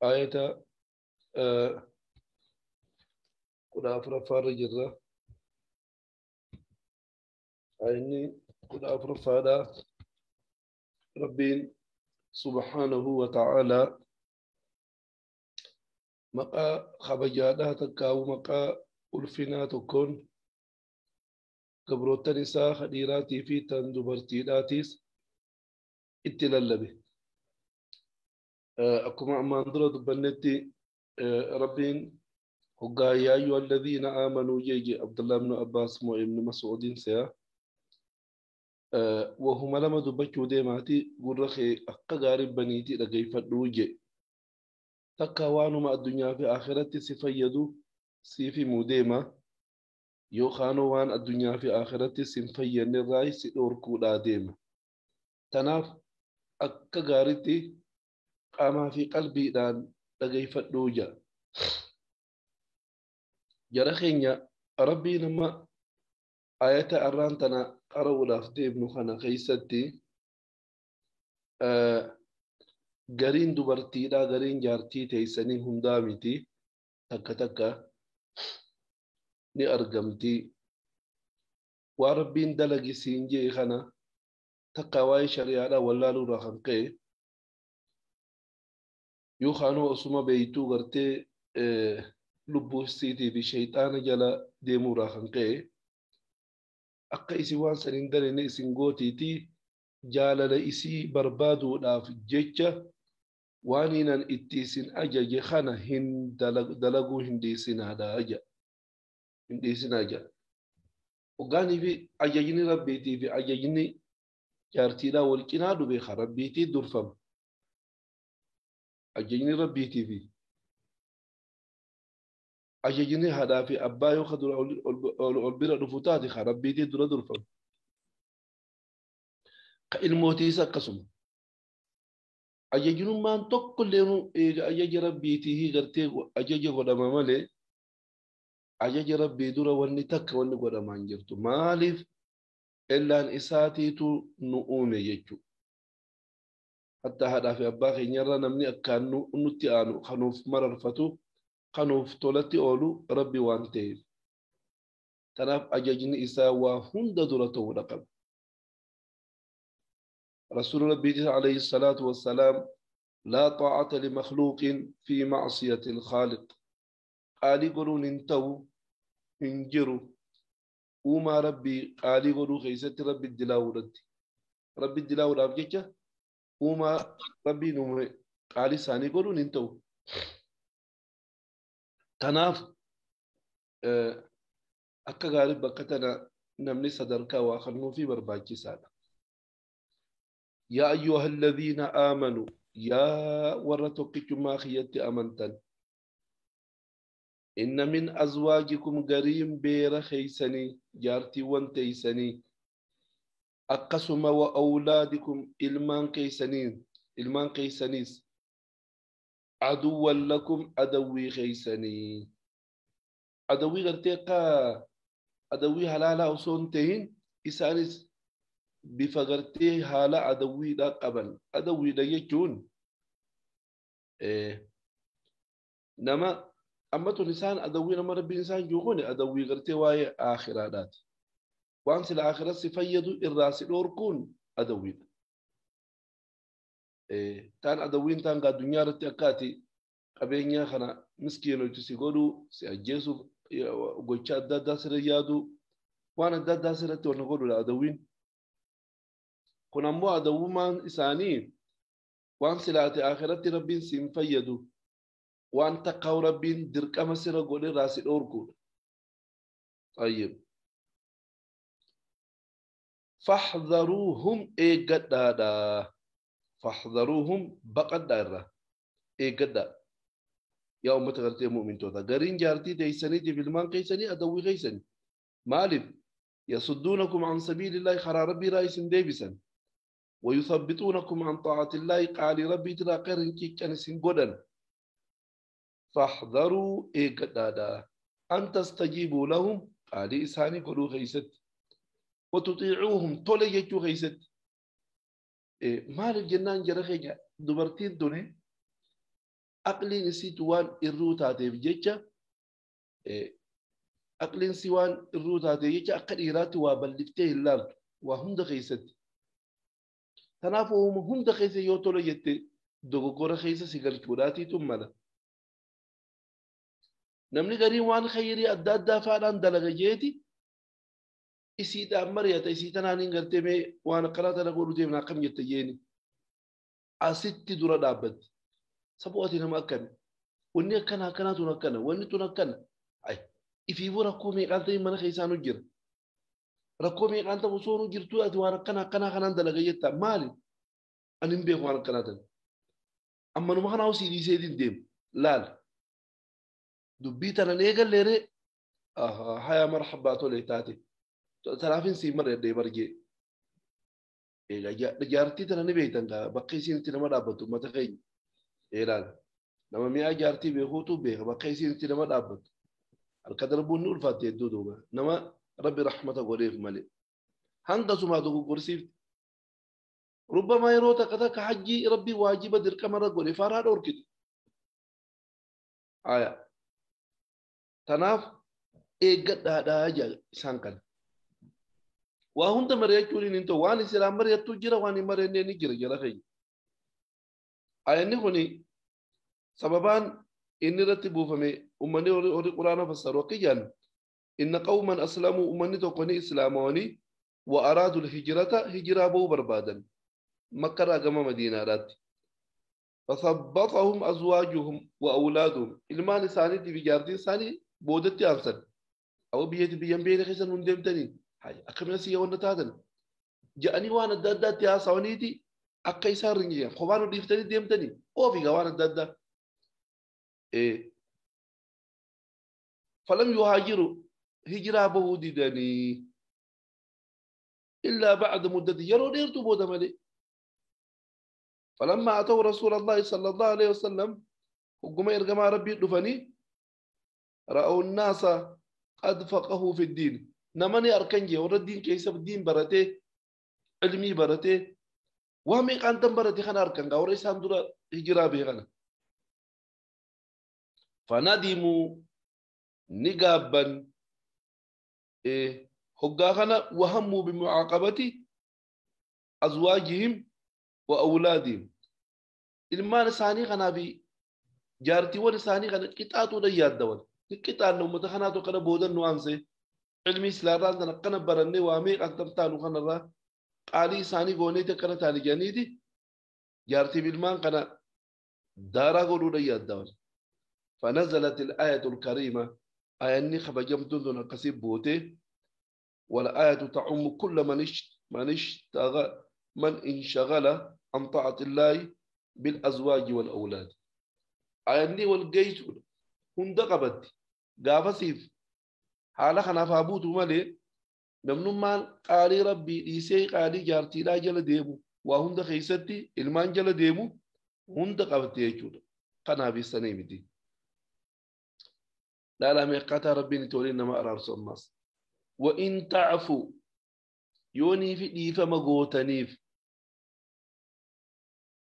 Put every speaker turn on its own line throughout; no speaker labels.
آية 14 jirra. Aayanni 14ffaadha. Rabbiin subhaanahu wa ta'aalaa maqaa kabajaadhaa takkaa'u maqaa ulfinaa tokkoon gabroottan isaa kadhiiraatii fi tan dubartiidhaatiis itti lallabe. Akkuma ammaan dura dubbannetti Rabbiin hoggaa yaa ayyuha alladhiina aamanuu jeeje Abdullah ibnu Abbaas moo ibnu Mas'uudin se'a. Wahuma lama dubbachuu deemaati gurra kee akka gaarii baniitii dhageeffadhuu je. Takka waanuma addunyaa fi akhiratti si fayyadu siif himuu deema. Yookaan waan addunyaa fi akhiratti si hin fayyadne irraa si dhorkuudhaa deema. Tanaaf akka gaariitti qaamaa fi qalbiidhaan dhageeffadhuu jedha. Jara keenya Rabbiin amma ayata arraan tana qara'uudhaaf deemnu kana keessatti gariin dubartiidhaa gariin jaartii teessanii hundaa miti takka takka ni argamti. Waan Rabbiin dalagi siin jee kana takka waa'ee shari'aadhaa wallaaluurraa kan ka'e yookaan osuma beeytuu gartee lubbuu isiitii fi shayxaana jala deemuurraa kan ka'e akka isin waan san hin dalenne isin gootiitii jaalala isii barbaaduudhaaf jecha waan hinan itti isin ajaje kana hin dalaguu hin dhiisinaadha jedha. Hin dhiisinaa jedha. Hoggaanii fi ajajni rabbiitii fi ajajni jaartiidhaa wal cinaa dhube kan rabbiitii durfama. Ajajni rabbiitii fi ajajni haadhaa fi abbaa yoo dura ol bira dhufu taate kan rabbiitii dura durfama. Ka ilmootiis akkasuma. Ajajnummaan tokko illee eega ajaja rabbiitii gartee ajaja godhama malee ajaja rabbii dura wanni takka wanni godhamaa hin jirtu. Maaliif illaan isaatiitu nu uume jechuudha. Hatta haadhaa fi abbaa keenyarra namni akkaan nutti aanu kanuuf mararfatu kanuuf tolatti oolu rabbi waan ta'eef. Kanaaf ajajni isaa waa hunda dura ta'uudha qaba. رسول ربي عليه الصلاة والسلام لا طاعة لمخلوق في معصية الخالق. قال يقولون انتو انجروا وما ربي قال يقولوا خيست ربي الدلاورد ربي الدلاور أبجيك وما ربي نوم قال ساني يقولون انتو تناف أكا غالب بكتنا نمني صدركا وآخرنو في برباكي سادة. يا أيها الذين آمنوا يا ورتقك ما خيت أمنتن إن من أزواجكم قريم بير خيسني جارتي وانتيسني أقسم وأولادكم إلمان كيسنين إلمان كيسنيس عدوا لكم عدوي خيسني عدوي غرتيقا عدوي هلالا أصونتين إسانيس bifa gartee haala adawwiidhaa qaban. Adawwiidha jechuun nama amma tun isaan adawwii nama rabbiin isaan jiru kun adawwii gartee waa'ee aakhiraadhaati. Waan sila aakhira si fayyadu irraa si dhorkuun adawwiidha. Taan adawwiin taan addunyaa irratti akka ati qabeenya kana miskiinotu si godhuu si ajjeesuuf gocha adda addaa sirra yaadu waan adda addaa sirratti wanna godhudha adawwiin. Kun ammoo adawwummaan isaanii waan silaate akhiratti rabbiin siin fayyadu waan takkaa'u rabbiin dirqama sirra godhe irraa si dhorkuudha. Tayyib. Faxdaruuhum eeggadhaadha. Faxdaruuhum baqadhaa irraa eeggadhaa. Yaa uummata gartee mu'mintoota gariin jaartii teessaniitiif ilmaan keessanii adawwii keessanii maaliif yasudduunakum an sabiilillaahi karaa rabbii irraa isin deebisan. ويثبطونكم عن طاعة الله قال ربي ترى قرن كيكن سنغدن فاحذروا إيقدادا أن تستجيبوا لهم قال إساني قلوا خيست وتطيعوهم تولي خيست إيه مال الجنان جرخيجا دبرتين دوني Aqliin isiitu waan irruu taateef jecha aqliin si waan irruu taateef jecha akka dhiiraatti waa bal'iftee hin laaltu waa hunda keessatti. Kanaaf uuma hunda keessa yoo tola jette dogoggora keessa si galchuudhaatiitu mala. Namni gariin waan khayrii adda addaa faadhaan dalaga jeeti isiidhaan mari'ata isii tanaan hin gartee mee waan akkanaa tana godhu deemna akkam jette jeeni. Asitti dura dhaabbatti. Saboo ati nama akkami? Wanni akkana akkanaa tun akkana wanni tun akkana. Ifiifuu rakkoo meeqaan ta'e mana keessaa nu jira. Rakkoo meeqaan ta'u osoo nu jirtu ati waan akkana akkanaa kanaan dalaga jetta maali? Ani hin beeku waan akkanaa tana. Amma numa kanaa osii dhiisee deemu laal. Dubbii tanan eegalleeree haya marhabbaa tole taate. Tanaafin sii marreedhee barjee. Egaa jaartii tana ni beektan gaa bakka isiin itti nama dhaabbattu uummata keenya. Ilaal nama mi'a jaartii beekuutu beeka bakka isiin itti nama dhaabbattu. Harka darbuun ni ulfaatte hedduu duuba nama rabbi rahmata godheef malee. Hanga sumaa dogoggorsiifti. Rubbamaa yeroo takka takka hajjii rabbi waajiba dirqama irra godhe faaraa dhorkite. Aya. Tanaaf eeggadhaadhaa jaa isaan kana. Waa hunda mari'achuun hin ta'u waan islaam mari'attu jira waan hin mari'anne ni jira jala keenya. Ayanni kuni sababaan inni irratti buufame uummanni warri quraana fassaru akka jedhan inna qawman aslamuu uummanni tokko ni islaamawanii wa araadul hijrata hijiraa ba'uu barbaadan makkarraa gama madiinaadhaatti. Fasabbatahum azwaajuhum wa awlaaduhum ilmaan isaaniitii fi jaartiin isaanii boodatti aansan. Awwa biyyatti biyyan beela keessa nun deemtanii akkamina siyya wanta taatan jedhanii waan adda addaatti haasawaniiti akka isaan rinjiyan kophaa nu dhiiftanii deemtanii oofigaa waan adda addaa. Falam yuhaajiru hijiraa bahuu didanii illaa bacda muddati yeroo dheertuu booda malee. فلما أتوا رسول الله صلى الله عليه وسلم وقم إرجما ربي دفني رأوا الناس قد فقهوا في الدين نمني أركنجي ورا الدين كيسب الدين برته علمي برته وهم قانتم برته خنا أركنجا ورا إسان درا هجرا به خنا فندموا نقابا إيه هقا خنا وهموا بمعاقبة أزواجهم وأولادهم ilmaan isaanii kanaa fi jaartiiwwan isaanii kana qixaaxuudha yaaddawan qixaanna uummata kanaatu akkana boodan nu aansee ilmi islaarraa tan akkana barannee waa meeqaan tamtaanu kanarraa qaalii isaanii gooneeti akkana taane jedhaniiti jaartiif ilmaan kana daaraa godhuudha yaaddawan. فنزلت الآية الكريمة آية خبجمت دون قصيب بوتي والآية تعم كل من انشغل عن طاعة الله بالأزواج والأولاد. آية والجيش هند قبت قافسيف حالا خنا فابوت مالي نمنو قالي ربي إيسي قالي جارتي لا جل ديمو وهند خيستي المان جل ديمو هند قبت يجود قنا في السنة لا لا ميقاتا ربي نتولي إنما أرار صماس وإن تعفو يوني في ديفا مغوتنيف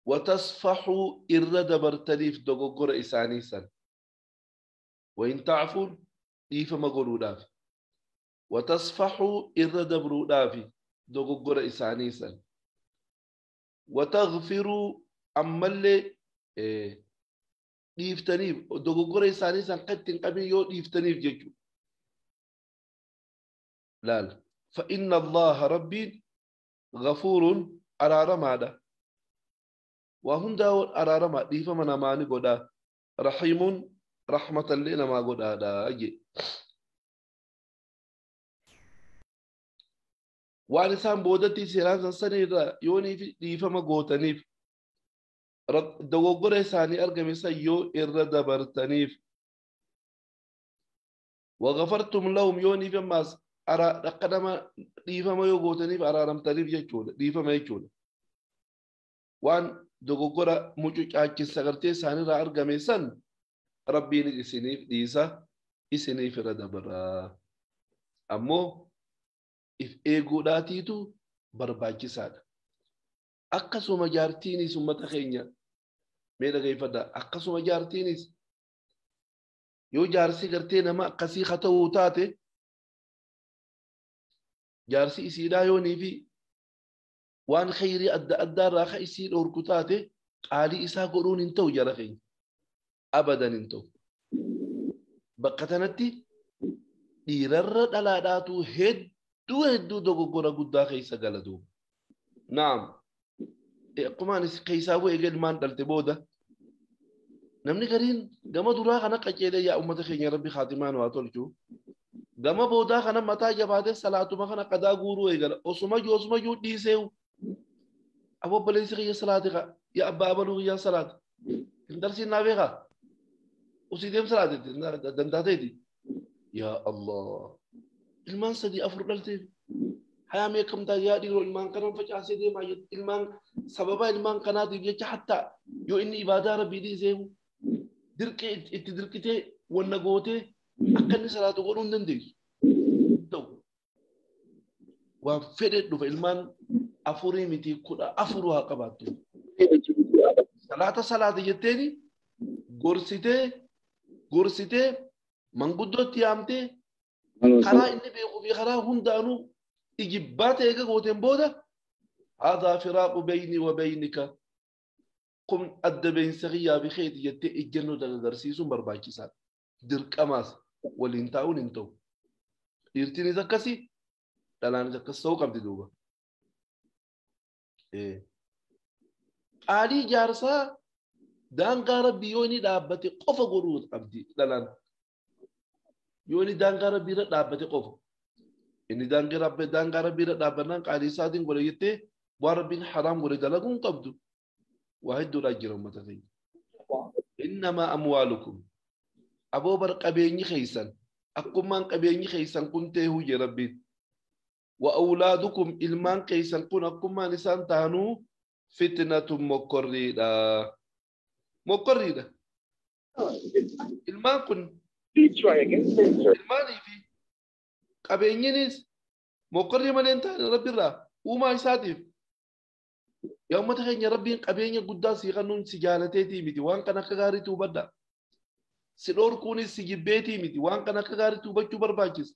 وتصفحوا إرد برتنيف دوغوغور إسانيسا وإن تعفو ديفا مغوروداف وتصفحوا إرد بروداف دوغوغور إسانيسا وتغفروا أمالي dhiiftaniif dogoggora isaanii san kan ittiin qabin yoo dhiiftaniif jechuudha. Laal fa inna Allaha rabbiin ghafuurun araaramaadha. Waa hundaa araaramaa dhiifama namaa ni godhaa. Rahiimuun rahmatallee namaa godhaadha jee. Waan isaan boodatti seeraan sansanirraa yoo dhiifama gootaniif dogoggora isaanii argame san yoo irra dabartaniif wagafartum lahum yoo niif ammaas akka nama dhiifama yoo gootaniif araaramtaniif jechuudha dhiifama jechuudha waan dogoggora mucucaachisa gartee isaanirraa argame san rabbiin isiniif dhiisa isiniif irra dabaraa ammoo if eeguudhaatiitu barbaachisaadha akkasuma jaartiinis ummata keenya Mee dhageeffadhaa. Akkasuma jaartiinis yoo jaarsi gartee nama akkasii haa ta'uu taate jaarsi isiidhaa yoonii fi waan khayrii adda addaa irraa ka isii dhorku taate qaalii isaa godhuun hin ta'u jara keenya. Abadan hin ta'u. Bakka tanatti dhiirarra dhalaadhaatu hedduu hedduu dogoggora guddaa keessa gala duuba. Naam. Akkuma anis keessaa bu'ee ilmaan dhalte booda namni gariin gama duraa kana qaceelee yaa uummata keenya rabbi khaatimaan waa tolchu. Gama boodaa kana mataa jabaatee salaatuma kana qadaa guuruu eegala. Osuma jiru osuma jiru dhiiseewu. Aboo obboleessi kiyya salaati kaa yaa abbaa abaluu kiyyaa salaati. Hin darsiin naa beekaa. Usii deem salaati dandaateeti. Yaa Allah. Ilmaan 3 4 dhalteef. Hayaa meeqamtaa yaa dhiiroo ilmaan kanan facaasee deemaa jettu. Ilmaan sababa ilmaan kanaatiif jecha hattaa yoo inni ibaadaa rabbii dhiiseewu. Dirqee itti dirqitee wanna gootee akka inni salaatu godhuu hin dandeessu. Ta'u waan fedhe dhufa ilmaan 4 miti 14 haa qabaattu. Salaata salaata jetteeni gorsitee gorsitee manguddootti yaamtee karaa inni beekuu fi karaa hundaanuu ijibbaata eega gooteen booda haadaa firaaqu beynii wa beynika kun adda beensa kiyyaa fi keeti jettee ejjennoo agarsiisuun barbaachisaadha. Dirqamaas waliin taa'uun hin ta'u. Dhiirtiinis akkasii dhalaanis akkas ta'uu qabdi duuba. Qaalii jaarsaa daangaa rabbii yoo inni dhaabbate qofa godhuu qabdi dhalaan. Yoo inni daangaa rabbii irra dhaabbate qofa. Inni daangaa rabbii irra dhaabbannaan qaalii isaatiin godhe jettee waan rabbiin haraam godhe dalaguu hin qabdu. Waa hedduudhaa jira uummata keenya. Innamaa amwaalukum. Aboo bar qabeenyi keessan akkumaan qabeenyi keessan kun teehuu jee rabbiin. Wa awlaadukum ilmaan keessan kun akkumaan isaan taanuu fitnatun mokkorriidha. Mokkorriidha. Ilmaan kun ilmaanii fi qabeenyinis mokkorrii malee hin taane rabbiirraa uumaa isaatiif. Yaa uummata keenya rabbiin qabeenya guddaa sii kennuun si jaalateetii miti waan kana akka gaariitti hubadhaa. Si dhorkuunis si jibbeetii miti waan kana akka gaariitti hubachuu barbaachisa.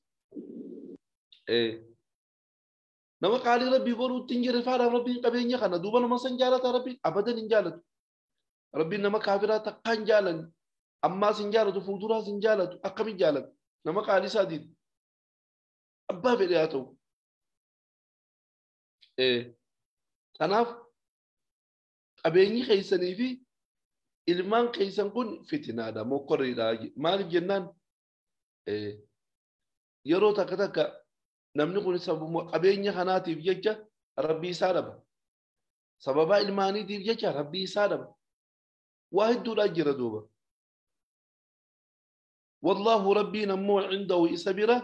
Nama qaalii rabbii godhuutti hin jirre faadhaaf rabbiin qabeenya kana duuba nama san jaalata rabbiin abadan hin jaalatu. Rabbiin nama kaafiraa takka hin jaalanne ammaas hin jaalatu fuulduraas hin jaalatu akkamiin jaalatu nama qaalii isaatiin abbaa fedhe haa ta'u. Kanaaf qabeenyi keessanii fi ilmaan keessan kun fitinaadha mokkorriidha. Maaliif jennaan yeroo takka takka namni kun sababuma qabeenya kanaatiif jecha rabbii isaa dhaba. Sababa ilmaaniitiif jecha rabbii isaa dhaba. Waa hedduudhaa jira duuba. Wallaahu rabbiin ammoo cindahu isa bira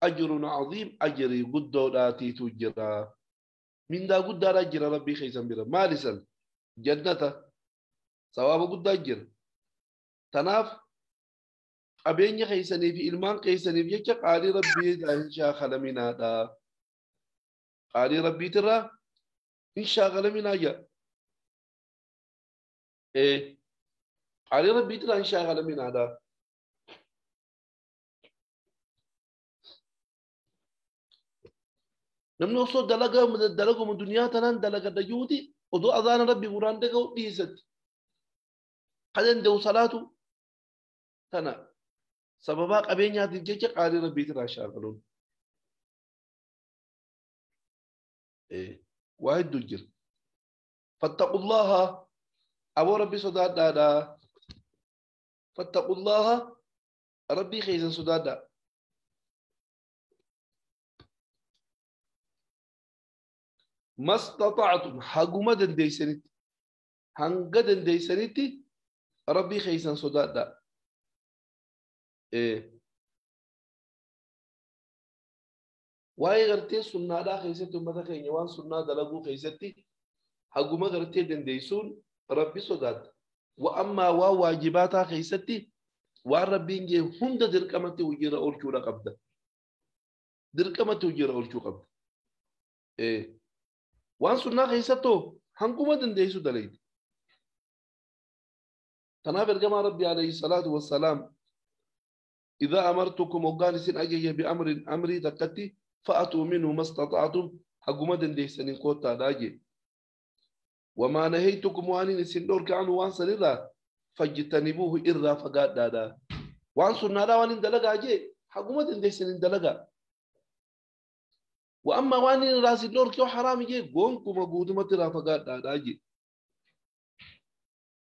ajrun caziim ajrii guddoodhaatiitu jira. Mindaa guddaadhaa jira rabbii keessan bira. Maali san? Jannata. Sawaaba guddaa jira. Tanaaf qabeenya keessanii fi ilmaan keessaniif jecha qaalii rabbii hin shaakalaminaadha. Qaalii rabbiitirraa hin shaakalaminaa jira. Qaalii rabbiitirraa hin shaakalaminaadha. Namni osoo dalaguma duniyaa tanaan dalagadha jiruuti odoo azaana rabbii guraan dhaga'u dhiisatti. Ka danda'u salaatu tana sababaa qabeenyaatiif jecha qaalii rabbiitirraa shaakaluun. Waa hedduu jira. Fattaqullaha aboo rabbii sodaadhaadha. Fattaqullaha rabbii keessan sodaadhaa. Mastata'tum haguma dandeessanitti hanga dandeessanitti rabbii keessan sodaadhaa. Waa'ee gartee sunnaadhaa keessatti uummata keenya waan sunnaa dalaguu keessatti haguma gartee dandeessuun rabbi sodaadha. Wa ammaa waan waajibaataa keessatti waan rabbiin jee hunda dirqamatti hojiirra oolchuudha qabda. Dirqamatti hojiirra oolchuu qabda. Waan sunnaa keessattoo hanguma dandeessu dalayda. Tanaaf ergamaa Rabbi alayhi salaatu wassalaam إذا أمرتكم وقال أجي بأمر أمري تكتي فأتوا منه ما استطعتم حقما دنديسن كوتا داجي وما نهيتكم وأن سندور عنه وان سنرا فاجتنبوه إرا فقاد دادا وان سنرا وان دلقا أجي حقما دنديسن دلقا وأما وان راس الدور كيو حرام يجي قومكم قودما ترا فقاد دادا أجي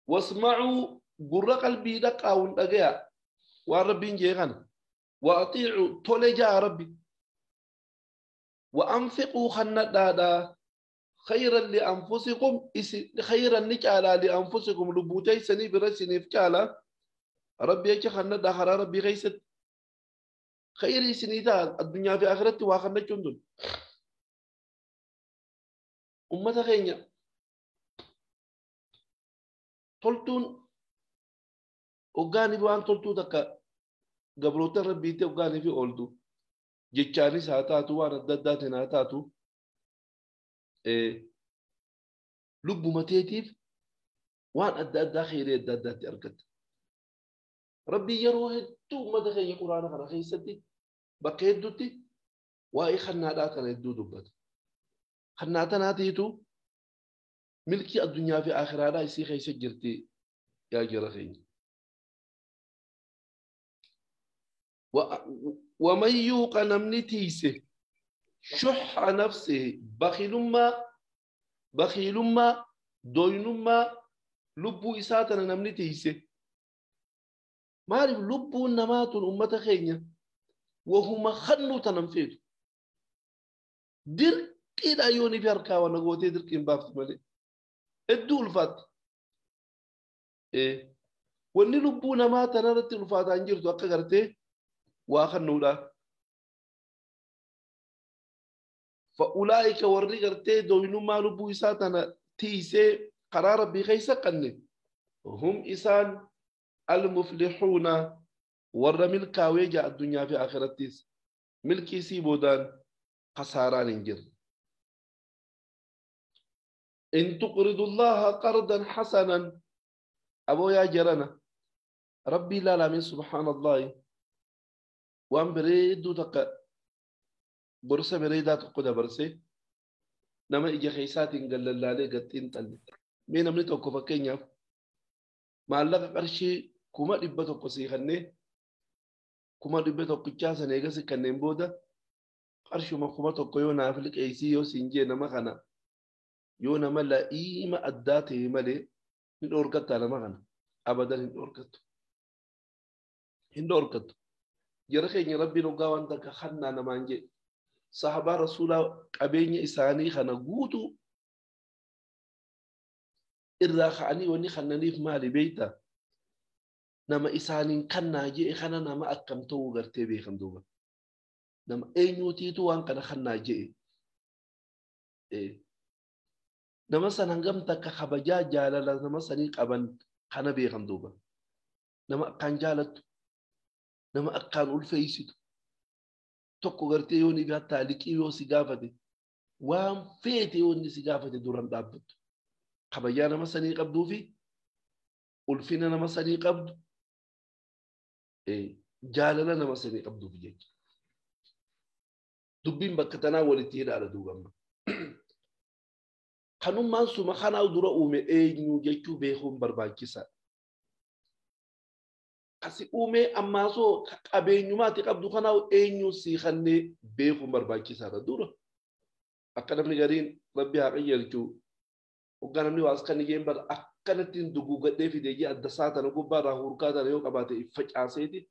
واسمعوا قر قلبي دقا ونقيا وربي جيغان وأطيعوا تولجا ربي وأنفقوا خنا دادا خيرا لأنفسكم خيرا نجعل لأنفسكم لبوتي سني برسني فجالا ربي يجي خنا داخل ربي غيست خيري سنيتا الدنيا في آخرتي وآخرنا جندن أمة خينيا تلتون وقاني بوان تلتو تكا قبلوتا ربيتي وقاني في أولدو جيتشاني ساتاتو وانا داداتي ناتاتو لبو متيتيف وان أدى خيري أدى أركت ربي يروه تو ما دخل قرآن خنا خيستي بقيت دوتي واي خنا داتنا يدو دبت خنا تناتيتو ملكي الدنيا في آخرها لا يسي خيس جرتي يا جرخين ومن يوق نمني تيسه شح نفسه بخيل ما دوين ما لبو إساتنا نمني تيسه مالف لبو نمات الأمة خينيا وهما خنو تنمفيد درك إلى يوني في أركا ونقوتي درك إن بافت مالي الدول فات إيه واني لبو نمات نرتي الفات أنجرتو أقا وخنو لا فأولئك ورقرتي دوينو ما لبو إساتنا تيسي قرار بخيسة قني هم إسان المفلحون ور ملكا ويجا الدنيا في آخرتيس ملكي سيبودان خساران انجر إن تقرضوا الله قرضا حسنا أبو يا جرنا ربي لا لا من سبحان الله وان بريدو تق برسة بريدة تقود برسة نما إجا خيسات إن قال الله لي قد إنتل مين أمني توقف كينيا maallaqa qarshii 100,000 sii kannee 100,000 sana eegas kanneen booda qarshuma 1,000 yoo naaf liqeessii yoo siin jee nama kana yoo nama la'iima addaa ta'e malee ni dhoorgattaa nama kana abadan hin dhoorgattu hin dhoorgattu jara keenya rabbiin hoggaa waan takka kannaa namaan jee sahabaa rasuulaa qabeenya isaanii kana guutuu irraa ka'anii wanni kannaniif maali beeyta nama isaaniin kannaa je'e kana nama akkam ta'uu gartee beekan duuba nama eenyuutiitu waan kana kannaa je'e nama san hangam takka kabajaa jaalala nama sanii qaban kana beekan duuba nama akkaan jaalattu nama akkaan ulfeeysitu tokko gartee yoo ni hattaa liqii yoo si gaafate waan feete yoo inni si gaafate duran dhaabbattu kabajaa nama sanii qabduu fi ulfina nama sanii qabdu jaalala nama sanii qabduuf jecha dubbiin bakka tanaa walitti hidhaadha duuba amma kanummaan suma kanaa dura uume eenyu jechuu beekuun barbaachisaa kasi uume ammaasoo qabeenyumaati qabdu kanaa eenyu sii kannee beekuun barbaachisaadha dura akka namni gariin rabbi haa qajeelchuu hoggaa namni waas kan ijeen bara akkanattiin duguugadhee fidee jee adda isaa tana gubbaarraa hurkaa tana yoo qabaate facaaseeti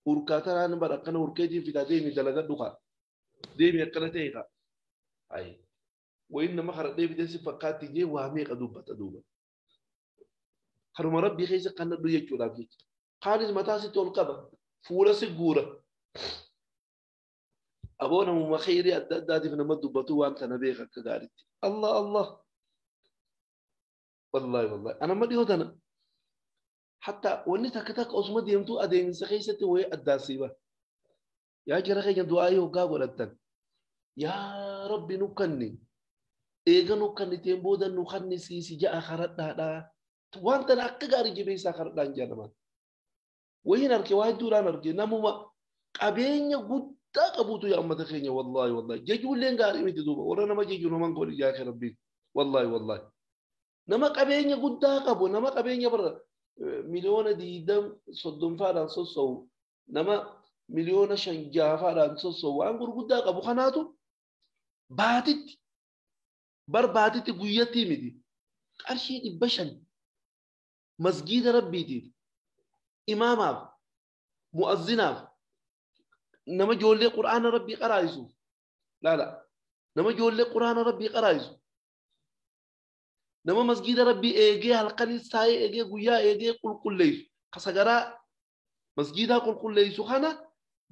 hurkaa tanaan bara akkana hurkeetiin fidaa deemi dalagadhu kaa deemi akkana ta'e kaa ayi wayin nama karadhee fidee si fakkaatti jee waa meeqa dubbata duuba kanuma rabbii keessa kan nadhu jechuudhaaf jecha kaanis mataa sitti ol qaba fuula si guura aboo namuma kheyrii adda addaatiif nama dubbatu waan kana beeka akka gaariitti Allah Allah والله والله أنا ما ديوت أنا حتى وني تكتك أسمى ديمتو أدين سخيستي وهي الداسيبة يا جرخي دعائي وقا يا ربي نكني إيغا نكني تيمبودا نخني سيسي جاء خرطنا دا Waan tana akka gaarii jabeessaa kadhadhaan jaalaman. Wayiin arge waa hedduudhaan arge namuma qabeenya guddaa qabuutu yaa ummata keenya wallaahi wallaahi. Jechuulleen gaarii miti duuba warra nama jechuun naman godhi yaa rabbiin wallaahi wallaahi. Nama qabeenya guddaa qabu nama qabeenya bara 20 30 faadhaan sosso'u nama 5 6 faadhaan sosso'u waan gurguddaa qabu kanaatu baatitti bar baatitti guyyattii miti qarshii 500 masgiida rabbiitiif imaamaaf mu'azzinaaf nama ijoollee qur'aana rabbii qaraayisuuf laala nama ijoollee qur'aana rabbii qaraayisu nama masgiida rabbii eegee halkanis taa'ee eegee guyyaa eegee qulqulleessu kasagaraa masgiidaa qulqulleessu kana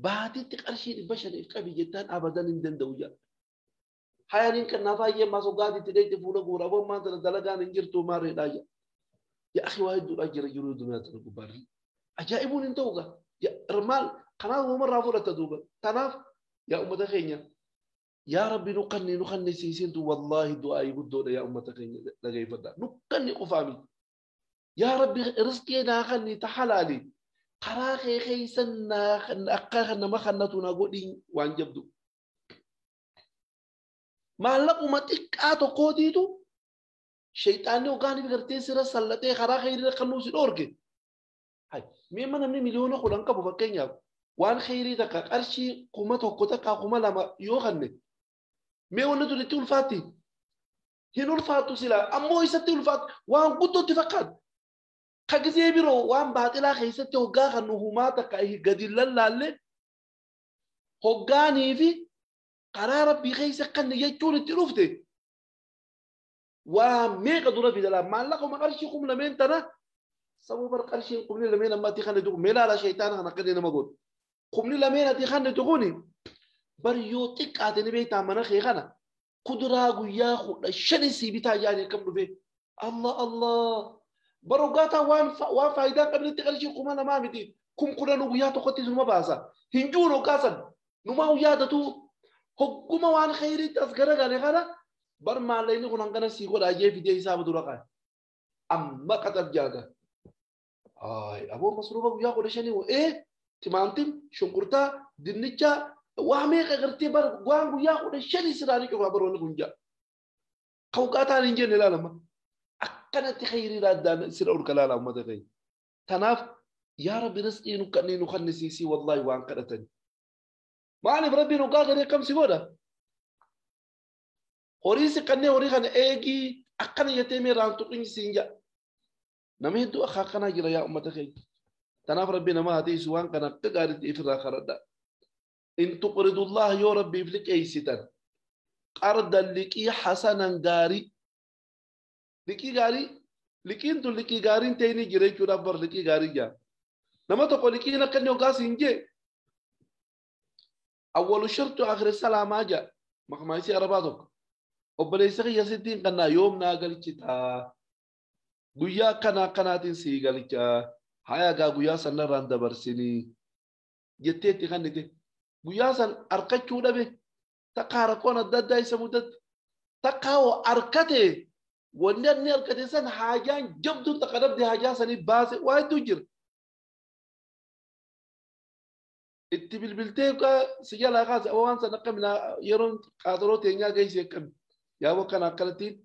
baatitti qarshii 500 qabi jettaan abadan hin danda'u jedha. Hayaniin kan naaf hayyee maasoggaatitti dheeyte fuula guura aboon maanta dalagaan hin jirtu maarreedhaa jedha. Yaa akhi waa hedduudhaa jira jiruu duniyaa tana gubbaarri. Ajaa'ibuun hin ta'u gaa. Maal kanaaf uumarraa fudhata duuba. Kanaaf yaa uummata keenya yaa rabbi nu kanni nu kannisiisintu wallaahi du'aa'ii guddoodha yaa uummata keenya dhageeffadha. Nu kanni qofaa miti. Yaa rabbi riskee naa kanni ta halaali. Karaa kee keeysan akka nama kannatu na godhiin waan jabdu. Maallaquma xiqqaa tokkootiitu shayxaanni hoggaaniif gartee sira sallatee karaa kheyrii kannuu si dhoorge. Mee namni 10 miliyoona qabu fakkeenyaaf waan kheyrii takka qarshii 1000 takka 2000 yoo kanne mee wanni tun itti ulfaatti hin ulfaattu sila ammoo isatti ulfaattu waan guddootti fakkaatu. Ka gisee biroo waan baaxilaa keessatti hoggaa kan humaa takka gadi lallaalle hoggaanii fi karaa rabbii keessa kanne jechuun itti dhufte waa meeqa dura fidala maallaquma qarshii 2000 tana sababa qarshii 2000 amma ati kanne tuqu meelaala shaytaana kan akka nama godhu 2000 ati kanne tuquni bar yoo xiqqaate ni beektaa mana kee kana kuduraa guyyaa 15 sii bitaa yaani akkam dhufe Allah Allah bar hoggaataa waan faayidaa qabnetti qarshii 2000 miti 10,000 guyyaa tokkotti numa baasa hin jiru hoggaasan numaa yaadatu hogguma waan kheyriitti as garagale kana bar maallaqni kun hangana sii godhaa jee fidee isaaf dura qabe amma qaxaf jaaga ay aboo masruufa guyyaa 15 timaantim shunkurtaa dinnicha waa meeqa gartee bar waan guyyaa 15 siraanii cufaa baroonni kun jaa kawqaataan hin jenne ilaalama akkanatti kheyrii addaan sira urka laala ummata keenya tanaaf yaa rabbi risqii nu kanneen nu kannisiisii wallaahi waan kadhatani maaliif rabbiin hoggaa garee akkam si godha horii si kannee horii kana eegii akkana jettee mee raan tuqin siin jedha nama hedduu akka akkanaa jira yaa ummata keenya tanaaf rabbi nama haa teessu waan kana akka gaariitti ifirraa kadhadha in tuqridullah yoo rabbiif liqeessitan qardan liqii hasanan gaarii liqii gaarii liqiin tun liqii gaariin ta'e ni jira jechuudhaaf bar liqii gaarii jaa nama tokko liqiin akka inni hoggaa siin jee awwalu shartu akhiri salaamaa jaa maqmaayisii arabaa tokko obboleessa kiyya sittiin kannaa yoom naa galchitaa guyyaa akkana akkanaatiin sii galchaa haya gaa guyyaa sanarraan dabarsinii jettee itti kannite guyyaa san arkachuu dhabe takkaa rakkoon adda addaa isa mudatti takkaa hoo arkate wanni inni arkate san haajaan jabduun takka dhabde haajaa sanii baase waa hedduu jira. Itti bilbiltee si jalaa kaase waan san akka yeroon qaaxaroo teenyaa geesse akkami yaa wakkana akkanattiin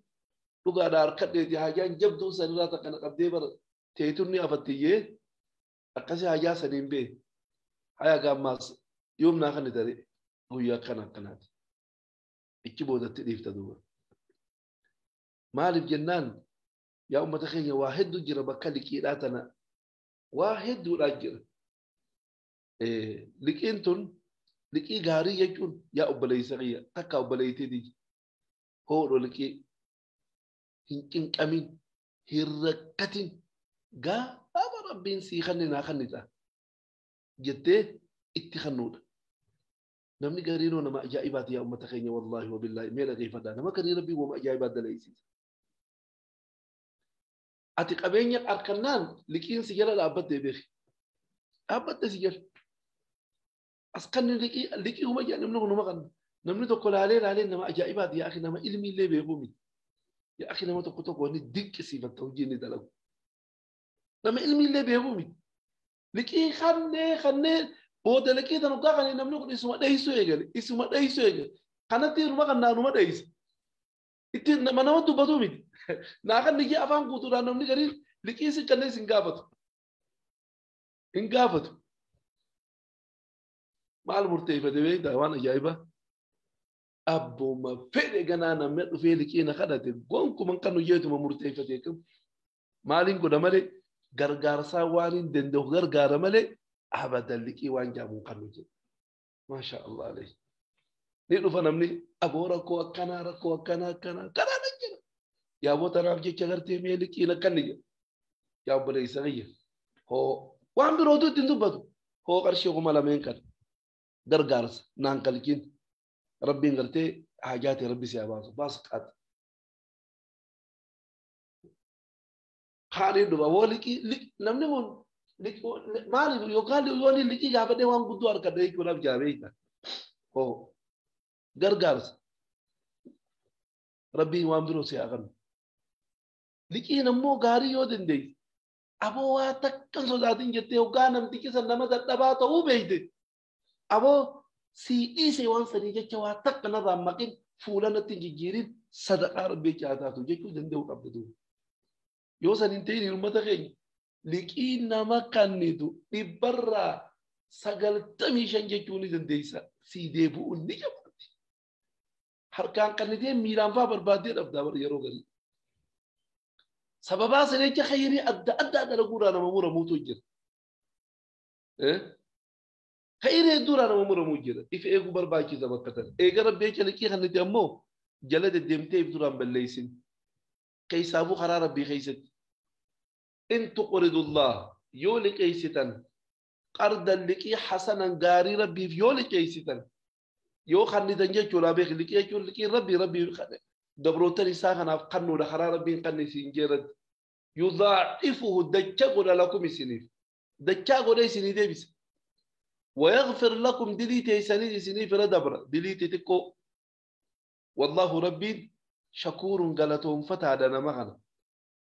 dhugaadha harkadheeti haajaan jabduun sanirraa takka na qabdee bara teetunni afattiyyee akkasii haajaa saniin bee haya gaammaas yoom naa kan tare guyyaa akkana akkanaati ichi boodatti dhiifta duuba maaliif jennaan yaa ummata keenya waa hedduu jira bakka liqiidhaa tana waa hedduudhaa jira liqiin tun liqii gaarii jechuun yaa obboleessa kiyya takka obboleettii hoodho liqii hin cinqamin hin rakkatin gaafa rabbiin sii kanne naa kannita jettee itti kannuudha. Namni gariinoo nama ajaa'ibaati yaa ummata keenya wallaahi wabillaahi mee dhageeffadhaa nama garii rabbii wama ajaa'ibaa dalaysiisa. Ati qabeenya harkannaan liqiin si jala dhaabbattee beeki. Dhaabbatte si jala. As kanni liqii liqii uma jedhan namni kun uma kanna. Namni tokko laalee laalee nama ajaa'ibaati yaa akhi nama ilmi illee beekuu miti. Yaa akhi nama tokko tokko wanni dinqisiifatta hojii inni dalagu. Nama ilmi illee beekuu miti. Liqii kannee kannee booda liqii tan hoggaa kanneen namni kun isuma dheessuu eegale isuma dheessuu eegale kanatti irma kan naanuma dheessa. Itti nama nama dubbatu miti. Naa kan liqii afaan guutuudhaan namni gariin liqii si kanneen hin gaafatu. Hin gaafatu. Maal murteeffate beektaa waan ajaa'ibaa. Abbuma fedhe ganaa namni dhufee liqii na kadhate gonkuman kan hojjetuma murteeffate kam maaliin godha malee gargaarsaa waan hin danda'u gargaara malee abadan liqii waan jaamuun kan hojjetu. Maasha Allah alayhi. Ni dhufa namni aboo rakkoo akkanaa rakkoo akkanaa akkanaa akkanaa nan jedha. Yaaboo tanaaf jecha gartee mee liqii na kan ni jedha. Yaa obboleessa kiyya. Hoo waan birootu ittiin dubbatu. Hoo qarshii 2000 kan gargaarsa naan kalqiin. Rabbiin gartee haajaate rabbi si haa baasu baas qaata. Haadhiin dhufa hoo liqii namni kun maaliif yookaan yoo liqii gaafadhee waan guddoo harkadhee jechuudhaaf jaabeeyta. Hoo gargaarsa rabbiin waan biroo si haa kennu. Liqiin ammoo gaarii yoo dandeesse aboo waa takkan sodaatin jettee hoggaa namtichi san nama dadhabaa ta'uu beekte aboo sii dhiise waan sanii jecha waa takka narraa maqin fuula natti hin jijjiirin sadaqaa rabbii jecha haa taatu jechuu danda'uu qabda duuba. Yoo san hin ta'in uummata keenya liqii nama kennitu 95% jechuu ni dandeessa sii deebi'uun ni jabaatti. Harkaan kannitee miilaan fa'aa barbaaddee dhabdaa bara yeroo garii. Sababaa sana jecha khayrii adda addaa dalaguudhaan nama muramuutu jira. Khayrii hedduudhaan nama muramuu jira. Ifa eeguu barbaachisa bakka tana. Eega rabbi jecha liqii kannite ammoo jala deddeemtee if duraan balleessin. Keessaafuu karaa rabbii keessatti. In tuqridullah yoo liqeessitan qardan liqii hasanan gaarii rabbiif yoo liqeessitan yoo kannitan jechuudha beek liqii jechuun liqii rabbii rabbii dabroottan isaa kanaaf kannuudha karaa rabbiin kanni isiin jeeratti. Yudaa'ifuhu dacha godha lakum isiniif. Dachaa godhee isinii deebisa. ويغفر لكم دليتي سنين سنين في ردبرة دليتي تكو والله ربي شكور قالتهم فتى دنا مغنى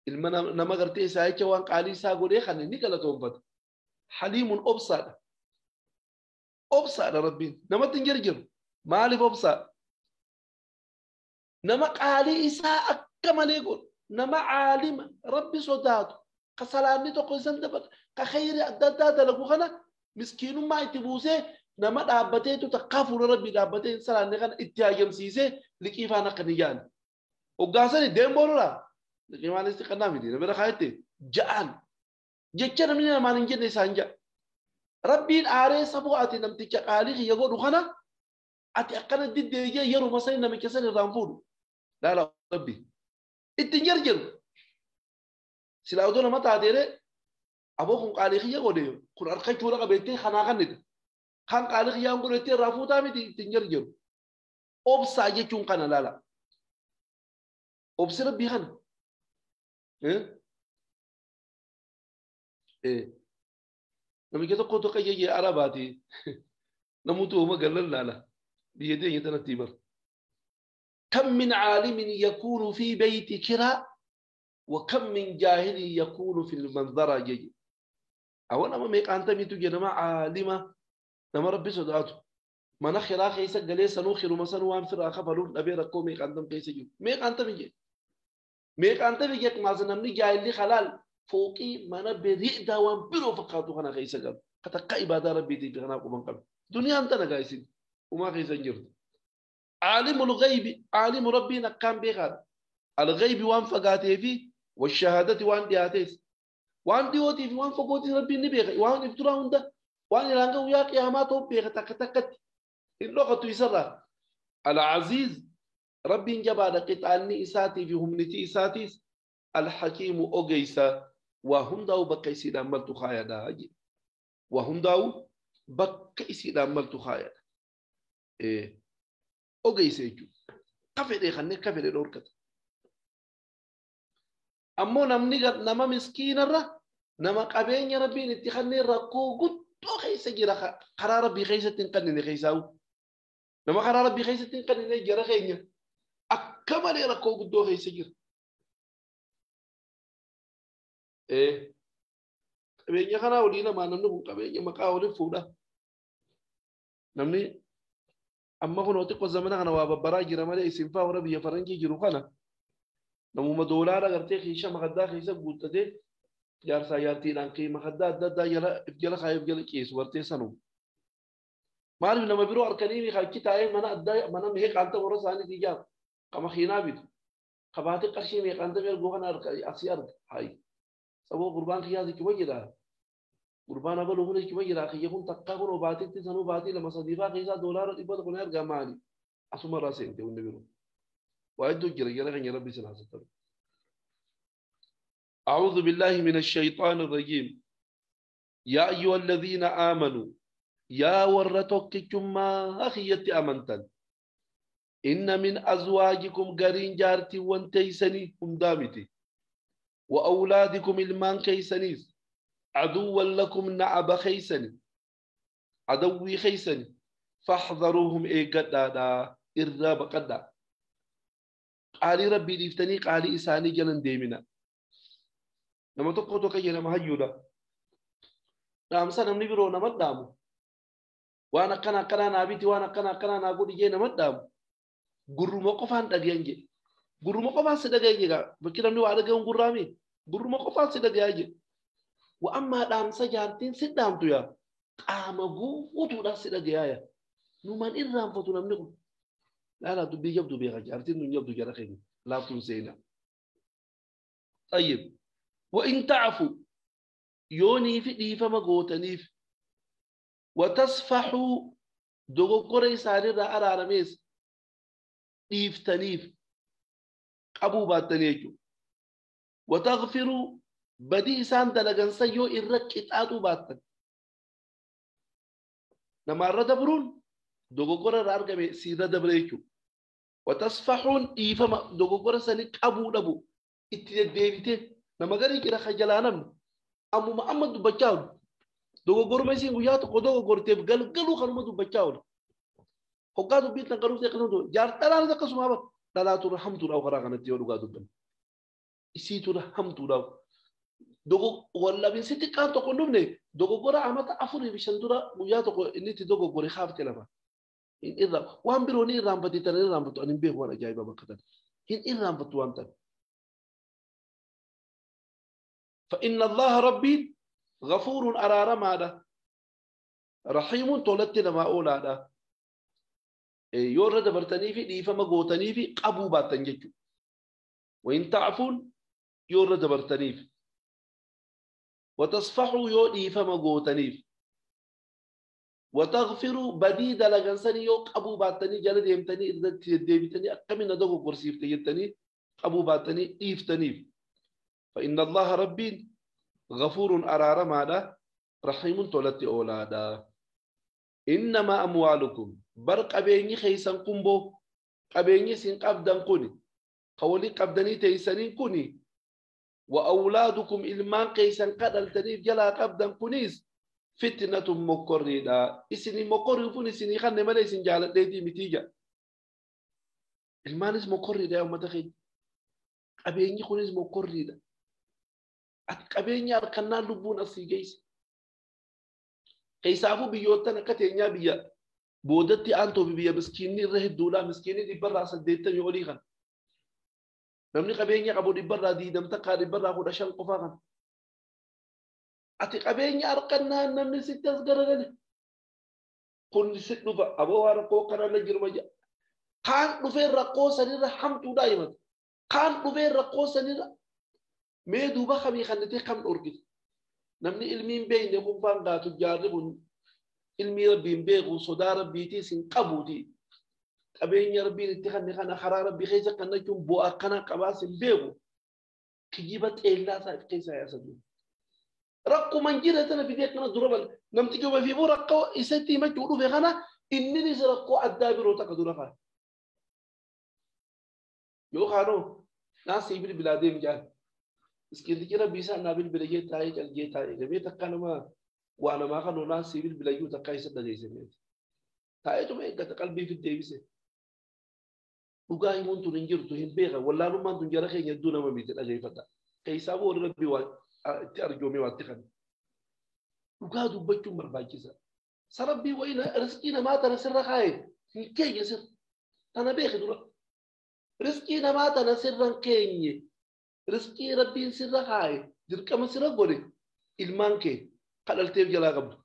المنا نمغرتي سايتش وان قالي ساغو دي خني ني قالتهم فتى حليم أبصر أبصر ربي نما تنجرجر مالي أبصر نما قالي إساء كما يقول نما عالم ربي صدات قصلاني تقول دبر كخير أدادا لكو خنا مسكين ما يتبوسه نما دابته تتقافل ربي دابته سلام نغن اتياجم سيسه لكيف أنا قنيان وقاسني دين بولا لكي ما نستقنا مدي نبرا خايتي جان جتنا من ما ننجي نسانجا ربي آري سبو أتي نمتك قالي يقول خنا أتي أقل ضد يرو مثلا نمكسر الرامفود لا لا ربي اتنجرجر سلاودونا ما تعديره أبوكم قال لي يقول كن أرخي شو رقم بيتي خنا خند خان قال لي يوم قلت رافوتا متي تنجرجر أبص أجي شون كنا لا لا أبص ربي خن إيه إيه لما كده قلت قيجي عرباتي نموت وما قال لا لا بيدين يتنتيبر كم من عالم يكون في بيت كرا وكم من جاهل يكون في المنظرة جي أولا ما ميك أنت ميتو جنما عالمة نما ربي صدعته ما نخرا خيسا قليسا نوخر مثلا وانفر أخفلون أبي ركو ميك أنت ميكيسا جو ميك أنت ميجي ميك أنت ميجي ما زنمني جاهل لي خلال فوقي ما نبي رئدا وانبرو فقاتو خنا خيسا قبل قد عبادة ربي دي بغنا قبل قبل دنيا أنت نقايسين وما خيسا جرد عالم الغيب عالم ربي نقام بخار الغيب وان فقاته فيه والشهادة وان دياتيس وان ديوتي في وان فقوتي ربي نبيغ وان ابتراهم ده وان يلانغا ويا قياماته بيغ تك اللغة يسرى العزيز ربي جبا قطعني إساتي في همنتي إساتيس الحكيم أوجيسا وهم داو بقيسي داملتو خايا دا وهم داو بقيسي داملتو خايا إيه أوجيسا يجو كفر خلني كفر الأوركت أمو نمني نما مسكين الره نما قبين يا ربي نتخني ركو قد خيسة جرا قرار ربي خيسة تنقلني خيساو نما قرار ربي خيسة تنقلني جرا خينيا أكمل ركو قد خيسة جرا إيه Qabeenya kanaa olii lamaa namni kun qabeenya maqaa olii fuudha. Namni amma kun xiqqoo zamana kana waa babbaraa jira malee isin faa warra biyya faranjii jiru kana namuma doolaara gartee kiisha makaddaa keessa guuttatee jaarsaa jaartiidhaan kii makaddaa adda addaa jala if jala kaayee if jala ciisu gartee sanuma. Maaliif nama biroo harkanii achi taa'ee mana addaa mana meeqaanta warra isaaniitii ijaaru qama kiinaa bitu qabaatee qarshii meeqaanta ergoo kana asii arga hayi saboo gurbaan kiyyaas ichuma jira gurbaan abaluu kun ichuma jira kiyya kun takkaa kun obaatitti sanuu baatii lama sadii faa keessaa $100 kun ergaa maali asuma irraa seente wanni biroo waa hedduu jira jala keenya rabbi sin haasataru. أعوذ بالله من الشيطان الرجيم. يا أيها الذين آمنوا يا ورتوككما أخيتي أمنتن إن من أزواجكم قرين جارتي وانتيسني هم دامتي وأولادكم المان كيسنيس عدوا لكم نعب خيسني عدوي خيسني فاحذروهم إيه قد إراب قد قالي ربي ليفتني قالي إساني جلن ديمنا لما تقوتو كي نما هيودا نامسا نمني برو نمدامو وانا كنا كنا نابيتي وانا كنا كنا ناقول جي نمدامو gurruma qofaan dhagayan je gurruma qofaan si dhagayan je bakki namni waa dhagayan gurraami gurruma qofaan si dhagayaa je wa ammaa dhaamsa jaartiin si dhaamtu yaa qaama guutuudhaan si dhagayaa yaa numaan irraanfatu namni kun laalaa dubbii jabdu beeka jaartiin nun jabdu jara keenya laaftuun seenaa. طيب وإن تعفوا يوني في ديفما غوتنيف وتصفحوا دوغوري ساري أرارميس dhiiftaniif qabuu baattanii jechuudha. Wataghfiruu badii isaan dalagansa yoo irra qixaaxuu baattan. Namaarra dabruun dogoggora irraa argame siirra dabre jechuudha. Watasfahuun dhiifama dogoggora sanii qabuu dhabu itti deddeebitee nama garii jira kajalaa namni ammuma amma dubbachaa oolu. Dogoggoruma isiin guyyaa tokko dogoggorteef galgaluu kanuma dubbachaa oolu. Hoggaa dubbiin tan qaruuf ta'e jaar dhalaan akkasuma bara dhalaatu hamtuudhaaf karaa kanatti yoo dhugaa dubbanne isiitu hamtuudhaaf wallabinsi xiqqaan tokko hin dhufne dogoggora amata 4 fi 5 dura guyyaa tokko inni itti dogoggore haafte lafa hin irra waan biroo ni irraanfatti tan irraanfattu ani hin beeku waan ajaa'iba bakka tan hin irraanfattu waan tan. فإن الله ربي غفور أرارمادا رحيم تولت لما أولادا yoo irra dabartanii fi dhiifama gootanii fi qabuu baattan jechuudha. Wayin ta'afuun yoo irra dabartaniif. Watasfaxuu yoo dhiifama gootaniif. Wataghfiruu badii dalagansanii yoo qabuu baattanii jala deemtanii irratti deddeebitanii akkamiin na dogoggorsiifte jettanii qabuu baattanii dhiiftaniif. فإن الله ربي غفور أرارمادا رحيم تولت أولادا. إنما أموالكم بر قبيني خيسان كنبو قبيني سين قبدان كوني قولي قبداني تيسانين كوني وأولادكم إلمان قيسان قدلتني جلا قبدان كونيس فتنة مكريدا إسني مكري فوني سيني خان مالي سين جالت ليتي متيجا إلمانيس مكريدا يوم تخيل قبيني كونيس مكريدا قبيني أركنا لبون أسيجيس Keessaafuu biyyoottan akka teenyaa biyya boodatti aantoo fi biyya miskiinni irra hedduudha. Miskiinni 180 olii kana. Namni qabeenya qabu 120 takkaa 115 qofaa kana. Ati qabeenya harkannaan namni sitti as garagale. Kun si dhufa aboo waan rakkoo kanarra jiru wayya. Kaan dhufee rakkoo sanirra hamtuudha himata. Kaan dhufee rakkoo sanirra mee duuba kamii kannitee kam dhorkite. Namni ilmiin beekne kun faan gaatu jaarri kun ilmii rabbiin beeku sodaa rabbiitiis hin qabuuti. Qabeenya rabbiin itti kanne kana karaa rabbii keessa kan jechuun bu'aa akkana qabaas hin beeku. Kijiba xeellaa isaa keessa yaasatu. Rakkuma hin jirre sana fidee kana dura bal namti juba fi boo rakkoo isatti himachuu dhufe kana inninis rakkoo addaa biroo takka dura fa'a. Yoo kaanoo naasii bilbilaa deem jaan. Iskirri rabbii isaa naa bilbila jee taa'ee calgee taa'ee gabee takka nama waa namaa kan onaa si bilbila iyyuu takka isa dhageessifneeti. Taa'eetuma eeggata qalbii fi deebise. Dhugaa himuun tun hin jirtu hin beekan wallaalummaan tun jara keenya hedduu nama miti dhageeffata. Keessaa booda rabbii waa itti arjoomee waa itti kan. Dhugaa dubbachuun barbaachisa. Sarabbii wayii riskii namaa tana sirra kaa'e hin keenye sirra. Tana beeki dura. Riskii namaa tana sirra hin keenye. Riskii rabbiin sirra kaa'e dirqama sirra godhe ilmaan kee kadhalteef jalaa qabdu.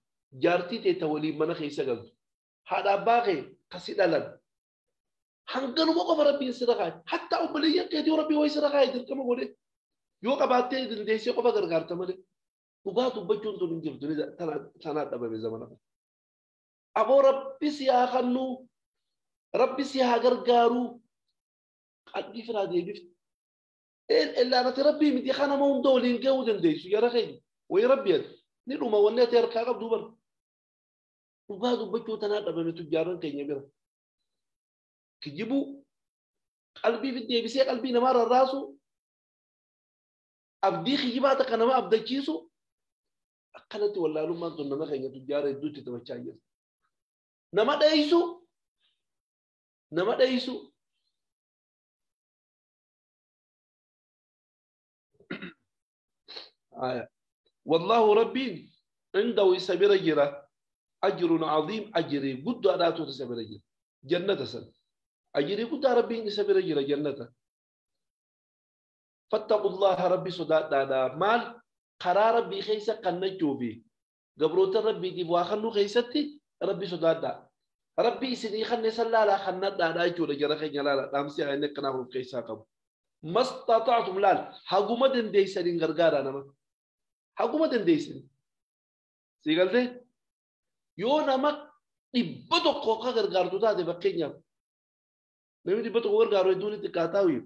Jaartii tee ta waliin mana keessa galtu. Haadha abbaa kee kasi dhalan. Hanganuma qofa rabbiin sirra kaa'e. Hatta obboleeyyan keetii rabbii wayii sirra kaa'e dirqama godhe. Yoo qabaattee dandeessee qofa gargaarta malee. Dhugaa dubbachuun tun hin jirtu tanaa dhabame zamana kana. Aboo rabbi si haa kennuu, rabbi si haa gargaaruu, qalbii firaa deebifti. Illaanati rabbii miti kan nama hunda waliin gahuu dandeessu jara keenya. Wayii rabbi ati ni dhuma wanni ati harkaa qabdu bara. Dhugaa dubbachuu tanaa dhabame tujjaaran keenya bira. Kijibuu qalbii fi deebisee qalbii namaa rarraasu abdii kijibaa takka nama abdachiisu akkanatti wallaalummaan tun nama keenya tujjaara hedduutti taphachaa jira. Nama dheeysu nama dheeysu والله ربي عنده يسبر جرا أجر عظيم أجري قد أداته تسبر جرا جنة سن أجري قد ربي يسبر جرا جنة فاتقوا الله ربي صداد دادا مال قرار ربي خيسة قنجو بي قبروت ربي دي بواخنو خيستي ربي صداد دا ربي سني خن سلا لا خن دا دا جولا جرا خين لا لا دامسي عينك قناه خيسة قبو ما استطعتم لال حقومة دنديسرين غرغارا نما حقومة دنديسرين سيقالتي يو نما dhibba tokko akka gargaartu taate fakkeenyaaf namni 100 gargaaru hedduun itti xiqqaataawi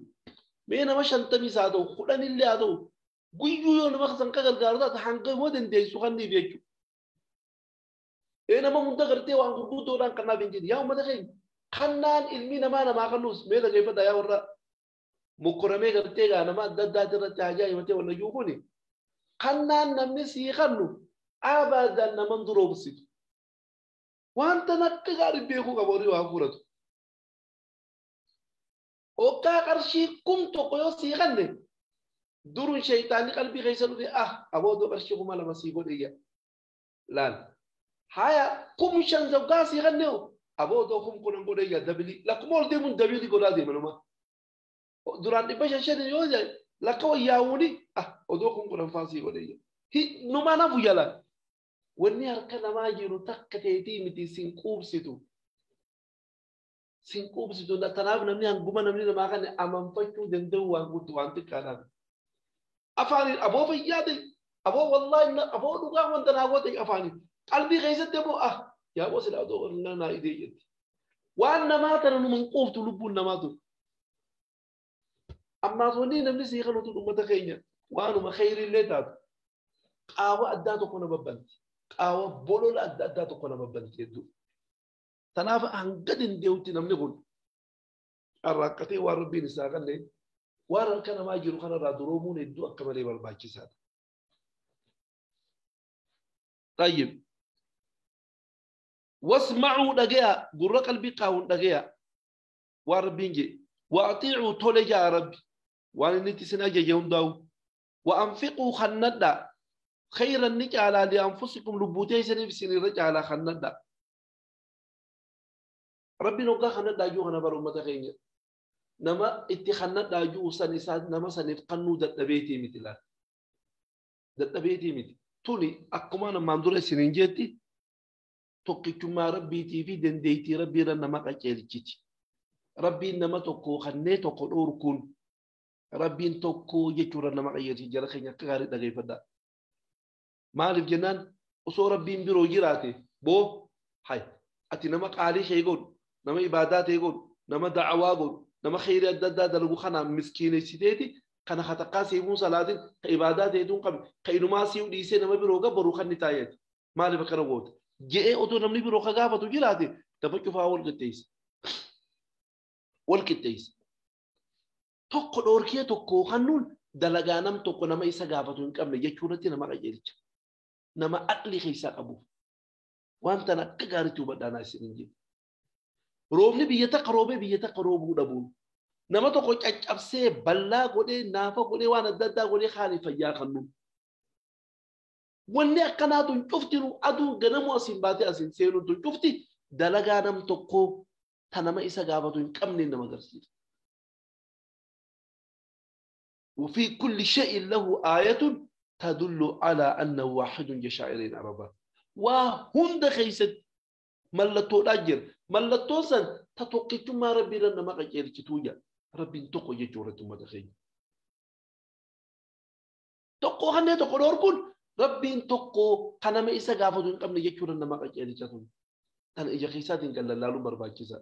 mee nama 50 haa ta'u 10 illee haa ta'u guyyuu yoo nama san ka gargaaru taate hanga immoo dandeessu kanniif jechuudha. Ee nama hunda gartee waan gurguddoodhaan kanaaf hin jedhi yaa uummata keenya kannaan ilmi namaa namaa kannuus mee dhageeffadha yaa warra mokkoramee gartee gaa nama adda addaati irratti hajaa himatee wanna jiru kuni kannaan namni sii kannu abadan naman duroomsitu. Wanta akka gaarii beekuu qabu horii waa furatu. Hoggaa qarshii 1000 yoo sii kanne durun shayitaanni qalbii keessa dhufe aboodoo qarshii 2000 sii godhe iyya. Laal. Haya 5000 hoggaa sii kanne aboodoo 10000 godhe iyya dabilii lakkuma ol deemuun dabilii godhaa deema nama. Duraan 500 yoo jedhe lakka wayyaawuni odoo 10000 faa sii godhe iyya. Numa nafu jala. Wanni harka namaa jiru takka teetii miti sin quubsitu. Sin quubsitu tanaaf namni hanguma namni namaa kana amanfachuu danda'u waan guutuu waan xiqqaadhaan. Afaaniin aboo fayyaa ta'e aboo wallaahi aboo dhugaa wanta naa goote afaaniin qalbii keessatti immoo yaa boo silaa otoo naa idee jetti. Waan namaa tana numa hin quuftu lubbuun namaa tun. Ammaas wanni namni sii kanutu uummata keenya waanuma kheyriillee taatu qaawa addaa tokko nama banti. Qaawa bolola adda addaa tokko nama banti hedduu. Tanaaf hanga dandeewutti namni kun arraaqqatee waan rabbiin isaa kanneen waan harka namaa jiru kanarraa duroomuun hedduu akka malee barbaachisaadha. طيب واسمعوا dhagaya gurra qalbii qaawun dhagaya waan rabbiin jedhe وأطيعوا tole jaa rabbi waan inni itti isin ajaje hundaa'u وأنفقوا khannadhaa خيرا نجعل لأنفسكم لبوتي سنف سنين رجعل خندا ربي نوقع خندا جو أنا برو متخيل نما اتخندا جو سنساد نما سنف قنو دت بيتي مثلا دت بيتي مثل توني أكمان مندور سنين جتي توقيتما ربي تي في دنديتي ربي رنا ما قتلتي ربي نما توكو خنيت توكو أوركون ربي توكو يجورنا ما قيتي جرخين كغاري دغيفدا maaliif jennaan osoo rabbiin biroo jiraate boo hay ati nama qaalii shee godhu nama ibaadaa ta'e godhu nama da'awaa godhu nama kheyrii adda addaa dalagu kanaan miskiineessiteeti kana hataqqaa seemuun salaatiin ka ibaadaa ta'etuun qabe ka inumaa si'u dhiisee nama biroo gabbaru kan ni taa'eeti maaliif akkana goota je'ee otoo namni biroo ka gaafatu jiraate dafa cufaa wal qixxeessa wal qixxeessa tokko dhoorkee tokko kannuun dalagaa nam tokko nama isa gaafatu hin qabne jechuu irratti nama qajeelcha. Nama aqli keessaa qabu waan tana akka gaariitti hubadhaanaa isin hin jedhu. Roobni biyya takka roobee biyya takka roobuu dhabuun nama tokko caccabsee bal'aa godhee naafa godhee waan adda addaa godhee haali fayyaa kennuun. Wanni akkanaatu hin cuftinu aduun ganamu asiin baatee asiin seenuun tun cufti dalagaa nam tokkoo ta nama isa gaafatu hin qabne nama agarsiisa. وفي كل شيء له آية تدل على أنه واحد جشائرين عربا وهند خيست ملتو الأجر ملتو سن تتوقيت ما ربي لنا ما قجير كتوجا ربي انتقو يجورة ما دخي تقو هني تقو دوركن ربي انتقو كان ما إسا قافتون قبل يجورة ما قجير كتوجا تن إجا خيسات قال لالو برباكيسا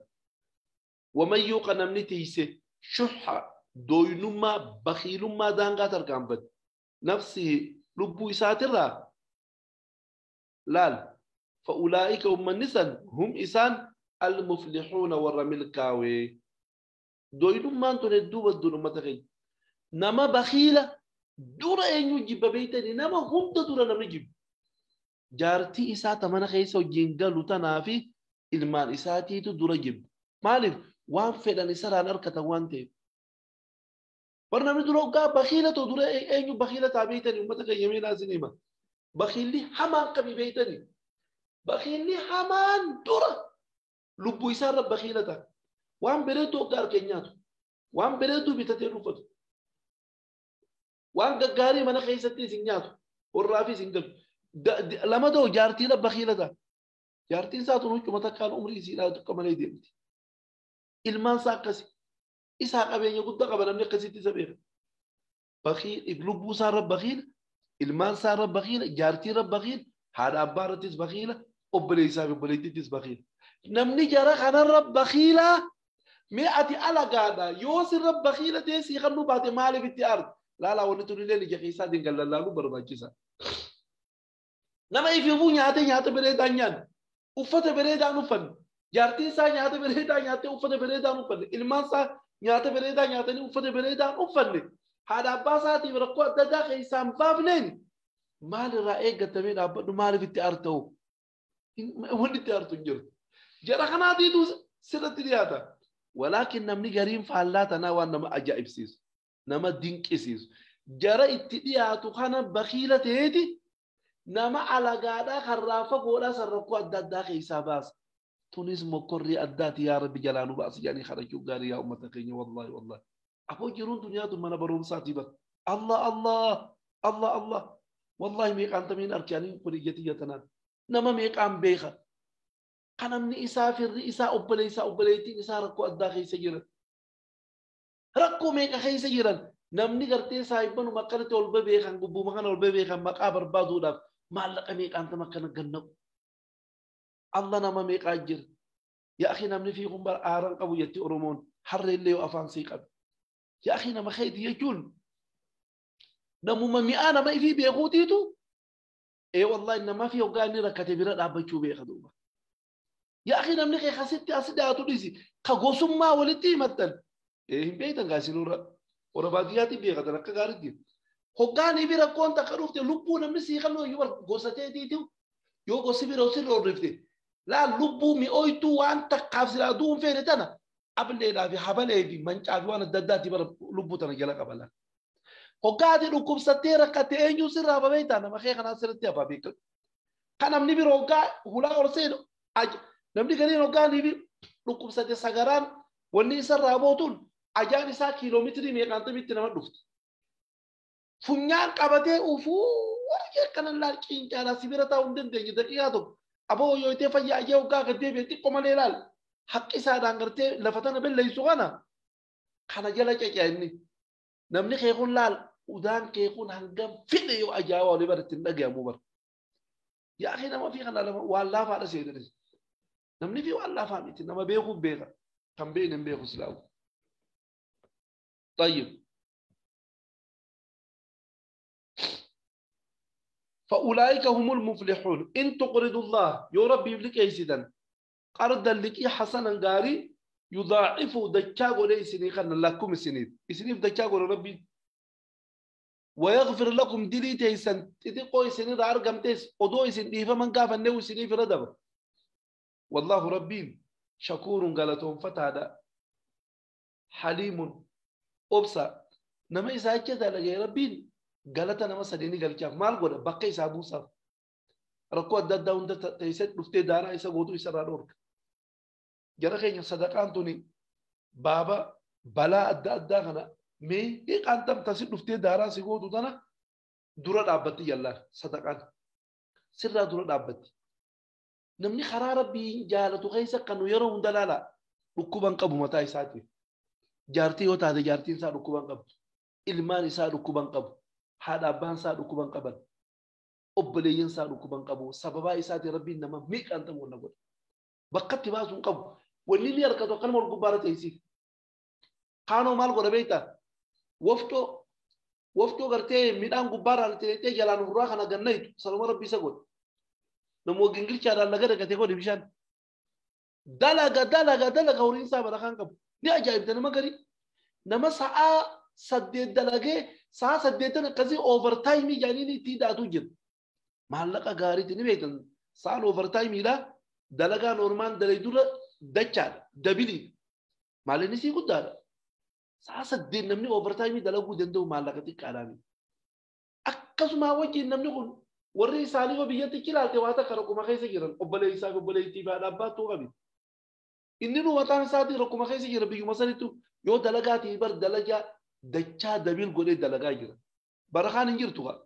ومن يوق نمني تيسي شح دوينما بخيلما دانغا تركانفت نفسه لبو إساترا لال فأولئك هم النسان هم إسان المفلحون والرملكاوي دوينما أنتو ندوب الدون متخي نما بخيلة دور أن يجيب بيتني نما هم تدور نما يجيب جارتي إساتا من خيسا وجنجلو تنافي إلمان إساتي تدور جيب مالف وان فعلا إساران أركتا وانتي برنامج دروغا بخيلة تدور أن بخيلة تابيتني أمتك يمين أزنيما بخيلي حمان قبي بيتني بخيلي حمان دورة لبو يسار بخيلة وان بريتو قار كنياتو وان بريتو بيتتي رفض وان قاري من خيستي سنياتو والرافي سنجل لما دو جارتي لبخيلة جارتي ساتو نوچو متكال عمري سيلا كمالي ديمتي ilmaan isaa akkasi isaa qabeenya guddaa qaba namni akkasitti isa beeka. Bakiil lubbuu isaa irra bakiila, ilmaan isaa irra bakiila, jaartii irra bakiila, haadha abbaa irrattis bakiila, obboleessaa fi obboleettiittis bakiila. Namni jara kanarra bakiila mee ati alagaadha yoo sirra bakiila ta'e sii kan nu baate maaliif itti aarta? Laalaa wanni tun illee ija keessaatiin kan lallaaluu barbaachisa. Nama ififuu nyaate nyaata bareedaan nyaanne, uffata bareedaan uffanne, jaartiin isaa nyaata bareedaa nyaattee uffata bareedaan uffanne, ilmaan isaa nyaata bareedaa nyaatanii uffata bareedaan uffanne, haadha abbaa isaatiif rakkoo adda addaa keessaan baafneen maalirraa eeggatamee dhaabbadhu maaliif itti aarta'u? Wanni itti aartu hin jiru. Jara kanaatiitu sirratti dhiyaata. Walaakin namni gariin faallaa tanaa waan nama ajaa'ibsiisu, nama dinqisiisu. Jara itti dhiyaatu kana bakiila ta'eeti nama alagaadhaa karraa fagoodhaa san rakkoo adda addaa keessaa baasa. Tunis mokorri addaati yaa Rabbi jalaa nu baasi jedhanii kadhachuu gaarii yaa uummata keenya wallaahi wallaahi. Aboo jiruun duniyaatu mana barumsaatii bara. Allah Allah Allah Allah wallaahi meeqaan tamiin arkaanii kun ijjatiyya tanaan nama meeqaan beeka. Kan namni isaa firri isaa obboleessaa obboleettiin isaa rakkoo addaa keessa jiran. Rakkoo meeqa keessa jiran namni gartee saahibbanuma akkanatti ol beekan gubbuma kana ol beekan maqaa barbaaduudhaaf maallaqa meeqaan tama akkana gannaqu. Allah nama meeqaa jira. Yaa akhi namni fi kun bar aaran qabu jetti Oromoon harree illee yoo afaan sii qabe. Yaa akhi nama keeti jechuun namuma mi'aa nama ifii beekuutiitu ee wallahi nama fi hoggaa inni rakkate bira dhaabbachuu beeka duuba. Yaa akhi namni kee kasitti as dhiyaatu dhisi ka gosummaa walitti himattan ee hin beektan gaasinurra warra baadiyyaatti beekatan akka gaariitti. Hoggaanii fi rakkoon takka dhufte lubbuu namni sii qal'oo yoo gosateetiitu yoo gosi biroo sirra hordofte laa lubbuu mi'ooytuu waan takkaaf silaa du'uun feene tana ableedhaa fi habalee fi mancaa fi waan adda addaatti bara lubbuu tana jala qabala. Hoggaati dhukkubsattee rakkatte eenyuu sirraa hafa beektaa nama kee kanaa sirriitti hafa beektu. Kan namni biroo hoggaa hulaa ol seenu namni gariin hoggaanii fi dhukkubsatte sagaraan wanni isarraa bootuun ajaan isaa kiiloomeetirii meeqaan tamitti nama dhufti. Funyaan qabatee ufuu warri akkana laal cincaadhaa si bira taa'uu hin dandeenye daqiiqaa tokko. Aboo yoo itee fayyaa ajee hoggaa gad deebi'e xiqqoo malee laal haqqi isaadhaan gartee lafa tana belleessu kana jala cecea inni. Namni kee kun laal udaan kee kun hangam fedhe yoo ajaa'ibaa olii bara ittiin dhagahamu bara. Yaa akhi nama fi kana waan laafaadha seetanis. Namni fi waan laafaa miti nama beekuuf beeka kan beekne hin beeku silaawu. طيب فأولئك هم المفلحون إن تقرضوا الله يا ربي يبلك أيسدا قرضا لك حسنا غاري يضاعفه دكاغو ليسني خلنا لكم السنين السنين دكاغو ربي ويغفر لكم دلي تيسن تدقوا سنين أرقم تيس ودو سنين فمن قاف النو سنين في ردب والله ربي شكور قالتهم فتادا حليم أبصى نما إذا كذا لقي ربي Galata nama sadeeni galchaaf maal godha bakka isaa buusaaf. Rakkoo adda addaa hunda teessee dhuftee daaraa isa gootu isarraa dhoorka. Jara keenya sadaqaan tuni baaba balaa adda addaa kana mee hiiqaan tamtasi dhuftee daaraa si gootu tana dura dhaabbatti jallaan sadaqaan sirraa dura dhaabbatti. Namni karaa rabbii jaalatu keessa kan yeroo hunda laala dhukkuban qabu mataa isaatiif. Jaartii yoo taate jaartiin isaa dhukkuban qabdu. Ilmaan isaa dhukkuban qabu. Haadha abbaan isaa dhukkuban qaban. Obboleeyyan isaa dhukkuban qabu. Sababaa isaatiin rabbiin nama miiqaan ta'u walla godha. Bakka itti baasuu hin qabu. Wanni inni harkatu akkanuma ol gubbaarra teessif. Kaanoo maal godha beektaa? Waftoo gartee midhaan gubbaarraa teessee jalaan hurraa kana gannayitu sanuma rabbi isa godha. Namoo gingilchaadhaan laga dhaqatee godhe bishaan. Dalaga dalaga dalaga horiin isaa barakaan qabu. Ni ajaa'ibda nama garii. Nama sa'aa 8 dalagee sa'a 8 akkasii overtime jedhanii itti hidhaatu jira. Maallaqa gaariitti ni beektan. Sa'aan overtimeidha. Dalagaa normaal dalagdurra dachaadha. Dabiliidha. Maallaqni sii guddaadha. Sa'a 8 namni overtime dalaguu danda'u maallaqa xiqqaadhaani. Akkasuma wajjin namni kun warri isaanii yoo biyyatti ilaalte waa takka rakkuma keessa jiran obboleessaa fi obboleettii fi haadha abbaattuu qabi. Inni nu mataan isaatii rakkuma keessa jira biyyuma sanittu yoo dalagaatii bar dalagaa dachaa dabil godhee dalagaa jira. Barakaan hin jirtu kaa.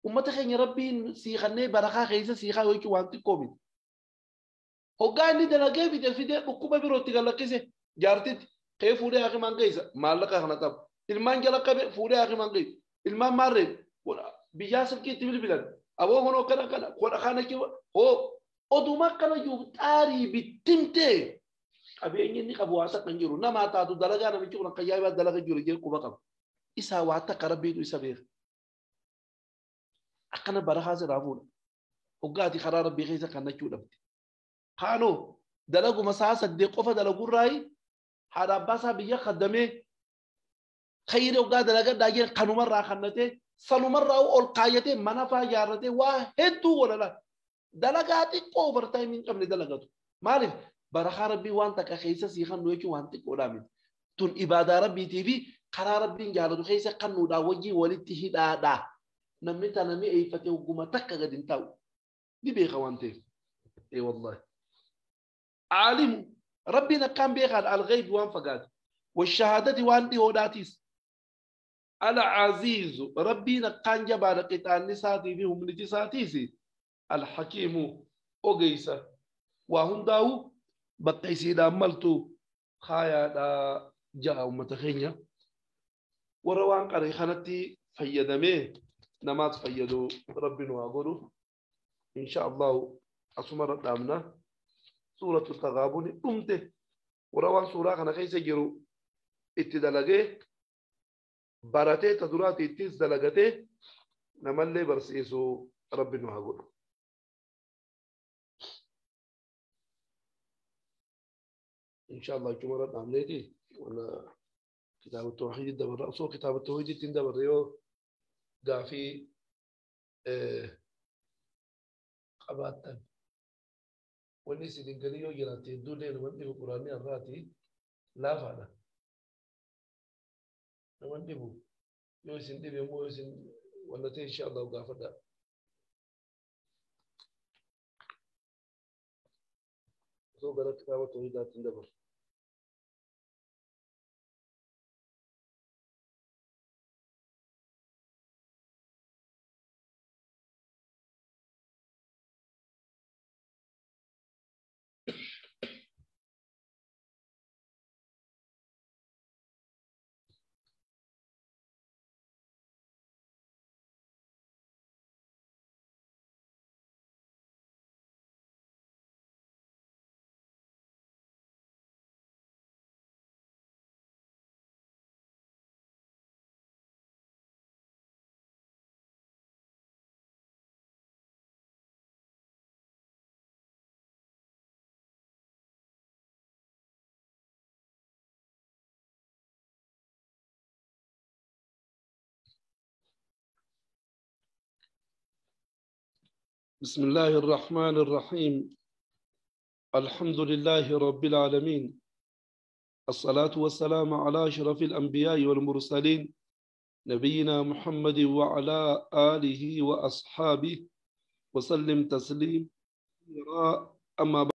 Uummata keenya rabbiin siiqannee barakaa keessa siiqaa jechuun waan xiqqoo miti. Hoggaa inni dalagee fide fidee dhukkuba birootti galakkise jaartitti kee fuudhee hakimaan keessa maallaqa kana qabu. Ilmaan jala qabe fuudhee hakimaan keessa. Ilmaan maarree biyyaa silkiitti bilbilan. Aboo honoo kana kana godha kana kiba hoo oduma akkana jiru xaarii bittimtee qabeenyi inni qabu waa takka hin jiru namaa taatu dalagaa namichi kun akka yaa'ibaa dalaga jiru jee quba qaba. Isaa waa takka rabbiitu isa beeka. Akkana barakaa sirraa fuudha. Hoggaati karaa rabbii keessa kan nachuu dhabde. Kaanoo dalaguma sa'a 8 qofa dalagurraayi haadha abbaa isaa biyya kaddamee khayri hoggaa dalagadhaa jeen kanumarraa kannatee sanumarraa ol kaayyatee mana faa ijaarratee waa hedduu godhala. Dalagaa xiqqoo overtime hin qabne dalagatu. Maaliif barakaa rabbii waan takka keessa sii kannu jechuun waan xiqqoodhaa miti. Tun ibaadaa rabbiitii fi karaa rabbiin jaalatu keessa kannuudhaa wajjin walitti hidhaadhaa. Namni tana mi'eeffatee hogguma takka gadi hin taa'u. Ni beeka waan ta'eef. Ee wallaahi. Caalimu rabbiin akkaan beekaadha alghaybi waan fagaate. Washahaadati waan dhiyoodhaatiis. Al-Aziizu rabbiin akkaan jabaadha qixaanni isaatii fi humniti isaatiis. Al-Hakiimu ogeessa. Waa hundaa'u bakka isiidhaan maltu kaayaadhaa ja'a uummata keenya. Warra waan qaree kanatti fayyadamee namaas fayyadu rabbi nu haa godhu. Insha Allahu asumarra dhaabna. Suuratul Taghaabun dhumte. Warra waan suuraa kana keessa jiru itti dalagee baratee ta duraati ittis dalagatee namallee barsiisu rabbi nu haa godhu. Insha Allah jumarra dhaabneeti. Wala kitaaba tawhiid dabarra osoo kitaaba tawhiid ittiin dabarre yoo gaafii qabaattan wanni isin galii yoo jiraatte hedduullee naman dhibu quraanni har'aati laafaadha. Naman dhibu yoo isin dhibe immoo yoo isin wallatee insha Allah gaafadha. Osoo gara kitaaba tawhiidaatti hin dabarre. بسم الله الرحمن الرحيم. الحمد لله رب العالمين، الصلاة والسلام على أشرف الأنبياء والمرسلين نبينا محمد وعلى آله وأصحابه وسلم تسليما. أما